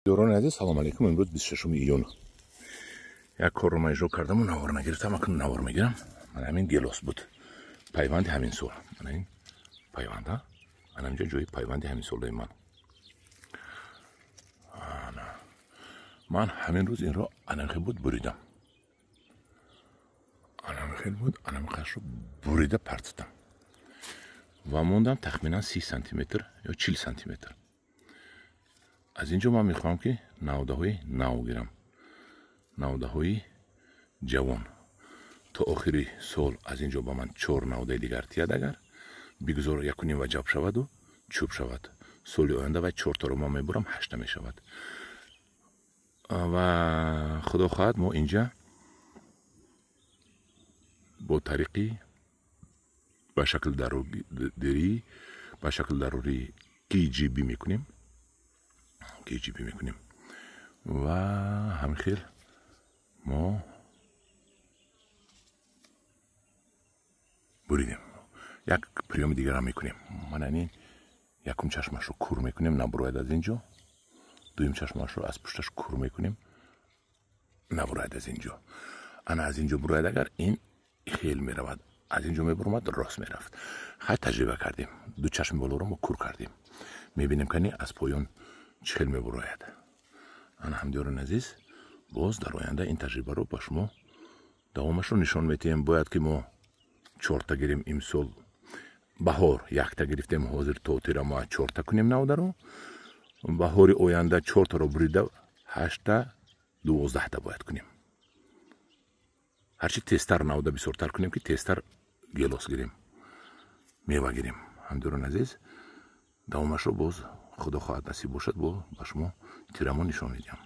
Дорони азиз, салом алейкум. Имрӯз 26 июн. Як корро ман иҷро кардаму навор нагирифтам, акнун навор мегирам. Ман ҳамин гелос буд. Пайванди ҳамин сол. Мана ин пайванда. Ана инҷо ҷои пайванди ҳамин солаи ман. Ана. Ман ҳамин рӯз инро анамхел буд буридам. Анамхел буд, анамхелшро бурида партидам. Ва мондам тахминан 30 сантиметр ё 40 сантиметр. Аз ин ҷо ман мехоҳам, ки навдаҳои нав гирам, навдаҳои ҷавон. То охири сол аз ин ҷо ба ман чор навдаи дигар тияд. Агар бигузор якуним ваҷаб шаваду чӯб шавад, соли оянда вай чорторо ман мебурам, ҳашта мешавад. Ва худо хоҳад, мо инҷа бо тариқи ба шакли дарурӣ, ба шакли дарурӣ KGB мекунем, KGB мекунем ва ҳамин хел мо буридем. Як приёми дигарам мекунем. Мана ин якум чашмашро кур мекунем, набурояд аз ин ҷо. Дуюм чашмашро аз пушташ кур мекунем, набурояд аз ин ҷо. Ана аз ин ҷо бурояд, агар ин хел меравад, аз ин ҷо мебуромад, рост мерафт. Хай, таҷриба кардем, ду чашми болоро мо кур кардем, мебинем, кани аз поён чӣ хел мебурояд. Ана, ҳамдиёрони азиз, боз дар оянда ин таҷрибаро ба шумо давомашро нишон медиҳем. Бояд ки мо чорта гирем. Имсол баҳор якта гирифтем, ҳозир то тирамоҳ чорта кунем навдаро. Баҳори оянда чортаро бурида ҳашта, 12та бояд кунем. Ҳарчи тезтар навда бисёртар кунем, ки тезтар гелос гирем, мева гирем. Ҳамдиёрони азиз, давомашро боз, худо хоҳад, насиб бошад, бо ба шумо тирамо нишон медиҳам.